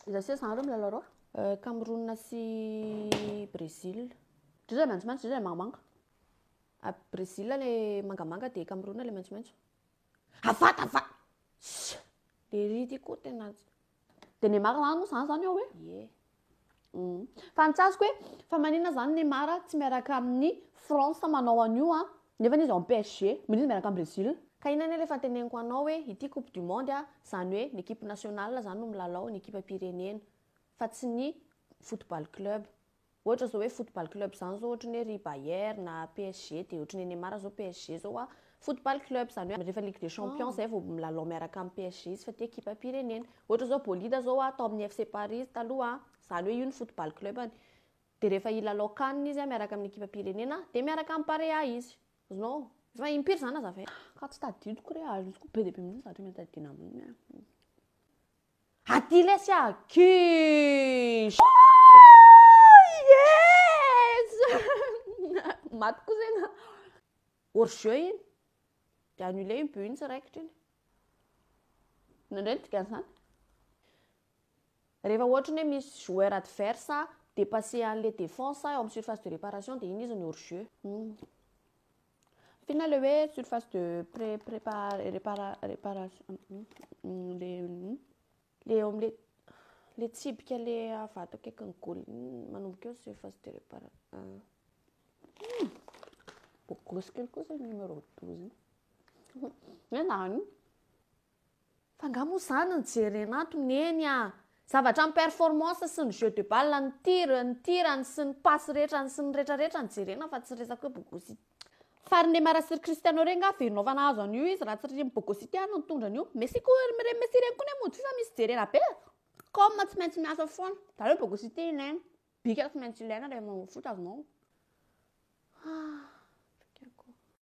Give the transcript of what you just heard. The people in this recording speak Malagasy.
Iza sy iza zany reo milalao reo? Cameroun sy Brésil. Ndry zay maitsomaitso, ndry zay mangamanga. Brésil le mangamanga de Cameroun le maitsomaitso. Avata ava! Ss! Le ry ty koa tena De Neymar zany moa zany zany ao e? Ie. Fa ny tsy azoko hoe fa maninona zany Neymar tsy miaraka amin'ny France manao an'io an, nefa izy ao amin'ny PSG, maninona izy miaraka amin'ny Brésil? Ka inona anie le efa teneniko anao hoe ity coupe du monde a, zany hoe ny équipe nationale zany no milalao, ny ekipam-pirenena fa tsy ny football club. Ohatra zao hoe football club zany zao ohatry ny hoe ry Bayern na PSG de ohatry ny hoe Neymar zao PSG zao a football club zany hoe rehefa ligue des champions zay vao milalao miaraka amin'ny PSG izy fa ty ekipam-pirenena. Ohatra zao Bolida zao a tao amin'ny FC Paris izy taloha a, zany hoe io ny football club-ny. De rehefa hilalao CAN izy a miaraka amin'ny ekipam-pirenena de miaraka amin'ny Barea izy. Azonao? Efa impiry zany nazavaina? Ka tsy tadidiko re, azoko be dia be mihitsy zavatra mila tadidiana amin'iny a. Aty lesy a! Kish! Yes! Maty kosa iny. Hors jeu iny. Dia annulé iny but iny, tsy raikitra iny. Inona indray no dikan'izany? Rehefa ohatry ny hoe misy joueur adverse dépasser an'ilay défense eo amin'ny surface de réparation dia iny izy no hors jeu. F'inona ilay hoe surface de pré prépa répara réparation le le eo amin'le le tsipika le vato akaikin'ny goal iny manomboka eo surface de répara beau gosse kely kosa iny numéro 12 iny. Inona iny? Fa nga moa zany no jerena ato neny a! Zavatra ny performance sy ny jeu de balle, ny tir, ny tirany sy ny passe rehetrany sy ny retraretra no jerena fa tsy resaka hoe bogosy. Fa ry Neymar sy ry Cristiano reny nga verinao fa nahazo an'io izy raha tsy ry bogosy ary no nitondra an'io. Messi koa reny Messi reny koa ne mody fa misy jerena be e! Com tsy maintsy miasa foana. Zareo bogosy ity ilaina. Bika tsy maintsy ilaina rehefa manao foot azonao.